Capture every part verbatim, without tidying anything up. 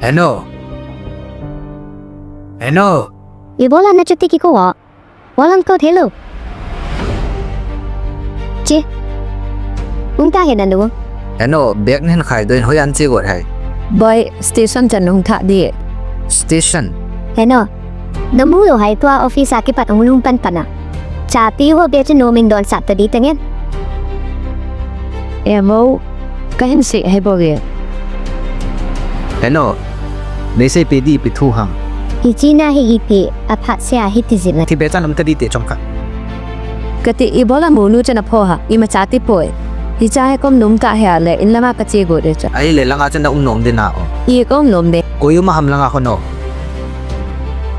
Heno. Heno. Ibola nachuti kiko wa. Walang ko thelo. Che. Ungta hena nu. Heno, bag nen khai doin hoiya che got hai. Boy, station chan ung tha di. Station. Heno. Namu lo hai tua office a kipat ung lung pan pana. Chati ho be chu no min don sat ta di tengen. Emo, kahin se hai bo ge. Heno, nei sei pe di pi thu hang. Hi china hi ipi, aphat se a hi ti zin na. Thi be chan um ta di te chong kha. Kati ibola munu chana pho ha, ima chati poi. Hi cha he kom num ta he a le, in lama ka che go de cha. Ai le langa chana um nom de na o. I kom nom de. Koi um a ham langa ho no.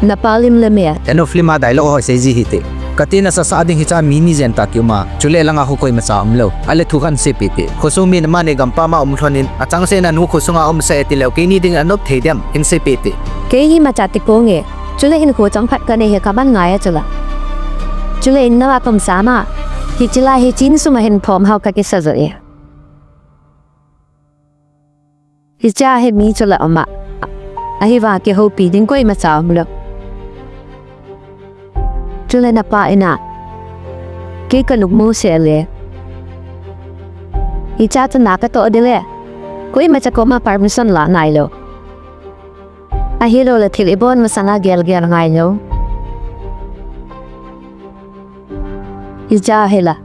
Na pa lim le me. Eno film a dialogue ho sei ji hi te. Kati na sa sa ding hi cha mi ni jen ta ki uma. Chule langa ho koi ma cha um lo. Ale thu khan se pi te. Khosung mi na ma ne gam pa ma um thon in. A chang se na nu khosung a um se ti lo. Keini ding a nop thei diam. Hin se pi te. Kei hi ma cha ti ko nge. Chule hin kho chang phat ka ne he ka ban ngai a chula. Chule in na wa kom sa ma. Hi chila hi chin suma hin phom hau ka ki sa zo e. Hi cha hi mi chula ama. Ahi wa ki ho pi ding koi ma cha um lo. Chule na pa ina. Kei ka luk mu se le. Hi cha cha na ka to de le. Koi ma cha ko ma permission la nai lo. Ahi lo le thil ibon masanga gel gel ngai lo. Hi cha hi la.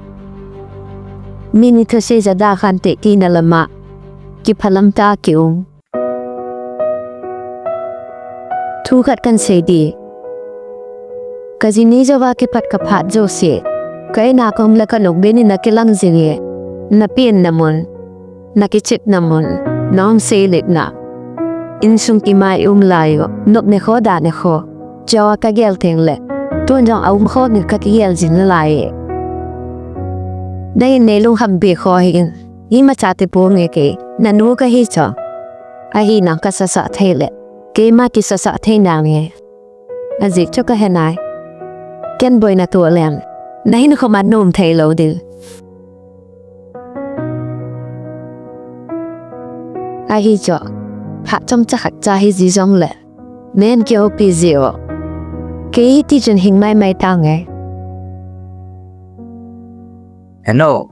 Mini thu sei ja da khan te ti na lama. Ki phalam ta ki um. Thu khat kan sei di. Ka ji ni jo wa ki phat ka phat jo se. Ka ina kom la ka lok be ni na ki lang ji nge. Na pin na mun. Na ki chit na mun. Na um sei lik na. In sung ki mai um lai yo. Nop ne kho da ne kho. Jawa ka gel teng le. Tun jong a um kho ni ka ki gel jin lai. Dai nei lung ham be kho hi in. Ima cha te po nge ke. Na nu ka hi cho. Ahi nang ka sa sa thei le. Keima ki sa sa thei nang nge. A zik cho ka he nai. Ken boi na tu lem. Na hin kho ma num thei lo ding. Ahi cho. Pha chom cha khat cha hi ji jong le. Nen keo pi ji o. Kei ti chen hing mai mai ta nge. Heno.